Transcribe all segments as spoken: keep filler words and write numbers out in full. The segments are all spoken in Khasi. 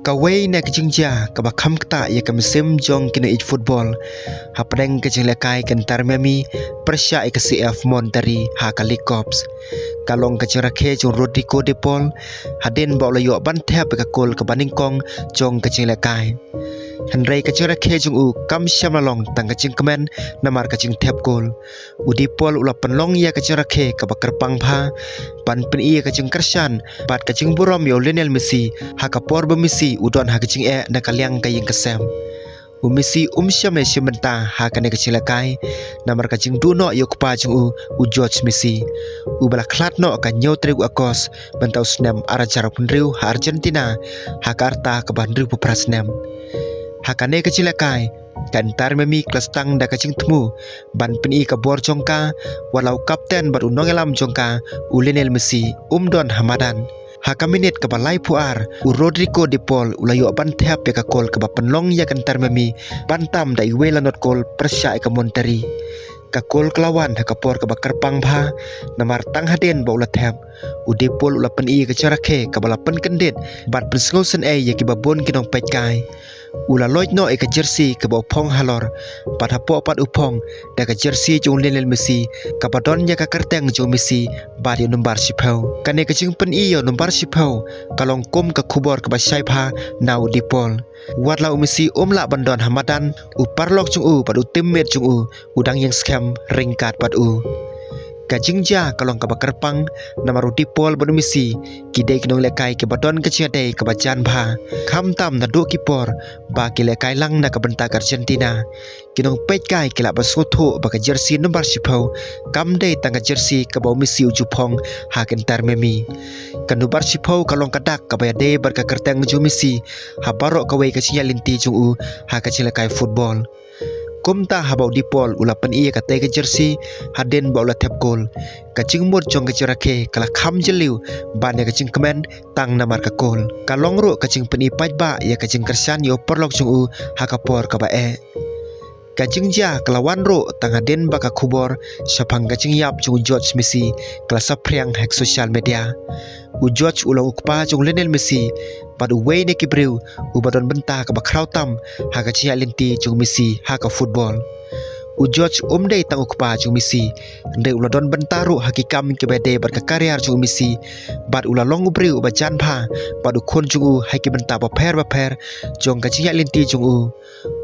Kawei na ki jingjia kaba kham ktah ïa ka mynsiem jong ki nongïeit football hapdeng ka jinglehkai ka Inter Miami pyrshah ïa ka C F Monterrey ha ka League Cups. Ka long ka jingrakhe jong Rodrigo De Paul hadien ba u la ïoh ban thep ïa ka kol kaba nyngkong jong ka jinglehkai. Hynrei ka jingrakhe jong u kam shym la long tang ka jingkmen namar ka jingthep kol. U De Paul u la pynlong ïa ka jingrakhe kaba kyrpang bha ban pyni ïa ka jingkyrshan bad ka jingburom ïa u Lionel Messi ha ka por ba u Messi u don ha ka jingeh na ka liang ka ïing ka sem. U Messi um shym la shim bynta ha kane ka jinglehkai namar ka jingduh noh ïa u kpa jong u, u George Messi, uba la khlad noh ka hynñiew tarik u August mynta u snem ar hajar hynriew ha Argentina ha ka rta kaba hynriewphew phra snem. Ha kane ka jinglehkai ka Inter Miami ka la sdang da ka jingthmu ban pyni ka bor jong ka, wat la u kapten bad u nongïalam jong ka, u Lionel Messi, um don ha madan. Ha ka minit kaba laiphew ar, u Rodrigo De Paul u la ïoh ban thep ïa ka kol kaba pynlong ïa ka Inter Miami ban tam da iwei la not kol pyrshah ïa ka Monterrey. Ka kol ka la wan ha ka por kaba kyrpang bha namar tang hadien ba u la thep, u De Paul u la pyni ïa ka jingrakhe kaba la pynkyndit bad pynsngewsynei ïa kiba bun ki nongpeitkai. U la loit noh ïa ka jersey kaba u phong halor bad hapoh pat u phong da ka jersey jong u Lionel Messi kaba don ïa ka kyrteng jong u Messi bad ïa u nombar shiphew. Kane ka jingpyni ïa u nombar shiphew ka long kum ka khubor kaba shai bha na u De Paul. Wat la u Messi um lah ban don ha madan, u paralok jong u bad u teammate jong u u dang ïeng skhem ryngkat bad u. Ka jingjia ka long kaba kyrpang namar u De Paul bad u Messi ki dei ki nonglehkai kiba don ka jingïadei kaba jan bha, khamtam naduh ki por ba ki lehkai lang na ka bynta ka Argentina. Ki nongpeitkai ki lah ban sngewthuh ba ka jersey nombar shiphew kam dei tang ka jersey kaba u Messi u ju phong ha ka Inter Miami. Ka nombar shiphew ka long ka dak kaba ïadei bad ka kyrteng jong u Messi ha baroh kawei ka jingïaid lynti jong u ha ka jinglehkai football. Kumta haba u De Paul u la pyni ïa katei ka jersey hadien ba u la thep kol, ka jingmut jong ka jingrakhe ka la kham jylliew ban ïa ka jingkmen tang namar ka kol. Ka long ruh ka jingpyni paidbah ïa ka jingkyrshan ïa u paralok jong u ha ka por kaba eh. Ka jingjia ka la wan ruh tang hadien ba ka khubor shaphang ka jingïap jong u George Messi ka la saphriang ha ka social media. U George u long u kpa jong u Lionel Messi bad uwei na ki briew uba don bynta kaba khraw tam ha ka jingïaid lynti jong u Messi ha ka football. U George um dei tang u kpa jong u Messi, hynrei u la don bynta ruh ha ki kam kiba dei bad ka career jong u Messi bad u la long u briew uba jan bha bad u khun jong u ha ki bynta bapher bapher jong ka jingïaid lynti jong u.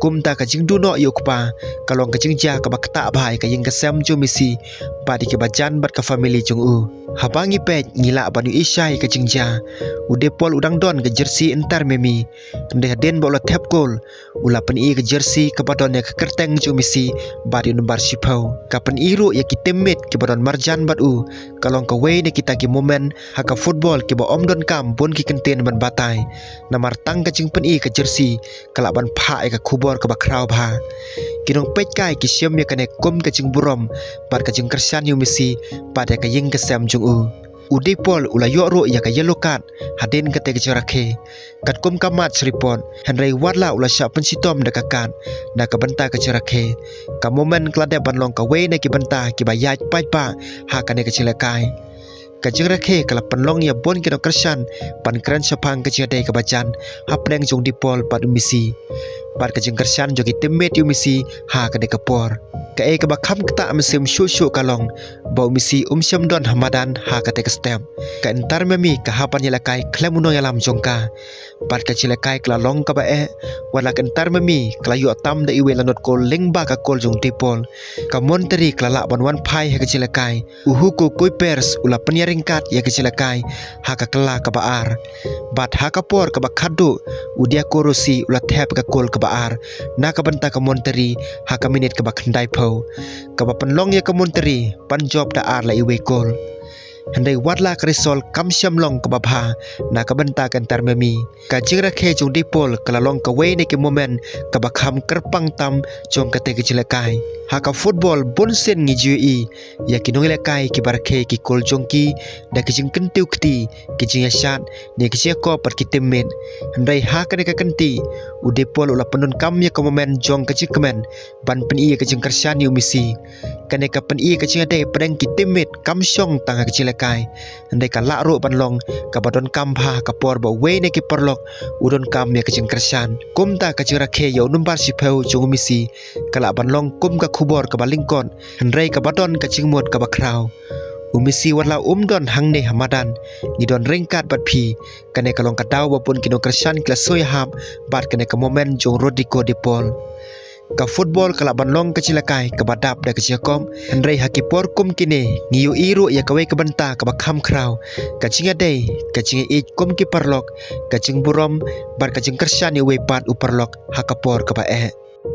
Kumta ka jingduh noh ïa u kpa ka long ka jingjia kaba ktah bha ïa ka ïing ka sem jong u Messi bad ïa kiba jan bad ka family jong u. Haba ngi peit ngi lah ban ïohi shai ïa ka jingjia. U De Paul u dang don ka jersey Inter Miami, hynrei hadien ba u la thep kol u la pyni ïa ka jersey kaba don ïa ka kyrteng jong u Messi bad ïa u nombar shiphew. Ka pyni ruh ïa ki teammate kiba don marjan bad u. Ka long kawei na kita ki moment ha ka football kiba ym donkam bun ki kyntien ban batai. Namar tang ka jingpyni ka jersey ka lah ban phah ïa ka khubor kaba khraw bha. Ki nongpeitkai ki shem ïa kane kum ka jingburom bad ka jingkyrshan ïa u Messi bad ïa ka ïing ka sem jong u. U De Paul u la ïoh ruh ïa ka yellow card hadien katei ka jingrakhe. Katkum ka match report, hynrei wat la u la shah pynshitom da ka card na ka bynta ka jingrakhe, ka moment ka la dep ban long kawei na ki bynta kiba ïaid paidbah ha kane ka jinglehkai. Ka jingrakhe ka la pynlong ïa bun ki nongkyrshan ban kren shaphang ka jingïadei kaba jan hapdeng jong u De Paul bad u Messi bad ka jingkyrshan jong ki teammate ïa u Messi ha kane ka por. Kaei kaba kham ktah mynsiem shuh shuh ka long ba u Messi um shym don ha madan ha katei ka step. Ka Inter Miami ka hap ban ïalehkai khlem u nongïalam jong ka. Bad ka jingïalehkai ka la long kaba eh, wat la ka Inter Miami ka la ïoh tam da iwei la not kol lyngba ka kol jong u De Paul. Ka Monterrey ka la lah ban wan phai ha ka jingïalehkai. U Hugo Kuipers u la pynïaryngkat ïa ka jingïalehkai ha ka kylla kaba ar. Bad ha ka por kaba khatduh, u Diego Rossi u la thep ka kol kaba ar na ka bynta ka Monterrey ha ka minit kaba khyndaiphew, kaba pynlong ïa ka Monterrey ban jop da ar la iwei kol. Hynrei wat la ka result kam shym long kaba bha na ka bynta ka Inter Miami. Ka jingrakhe jong u De Paul ka la long kawei na ki moment kaba kham kyrpang tam jong katei ka jingïalehkai. Ha ka football bun sien ngi ju ïohi ïa ki nongïalehkai kiba rakhe ki kol jong ki da ki jingkyntiew kti, ki jingïashad ne ki jingïakop bad ki teammate. Hynrei ha kane ka kynti, u De Paul u la pyndonkam ïa ka moment jong ka jingkmen ban pyni ïa ka jingkyrshan ïa u Messi. Kane ka pyni ïa ka jingïadei pdeng ki teammate kam shong tang ha ka jingïalehkai. kai. Hynrei ka lah ruh ban long kaba donkam bha ha ka por ba uwei na ki paralok u donkam ïa ka jingkyrshan. Kumta ka jingrakhe ïa u nombar shiphew jong u Messi ka lah ban long kum ka khubor kaba lyngkot, hynrei kaba don ka jingmut kaba khraw. U Messi wat la um don hangne ha madan, ngi don ryngkat bad phi. Kane ka long ka daw ba bun ki nongkyrshan ki la soi hap bad kane ka moment jong Rodrigo de Paul. Ka football ka lah ban long ka jingïalehkai kaba dap da ka jingïakop, hynrei ha ki por kum kine ngi ïohi ruh ïa kawei ka bynta kaba kham khraw, ka jingïadei, ka jingïeit kum ki paralok, ka jingburom bad ka jingkyrshan ïa uwei pat u paralok ha ka por kaba eh.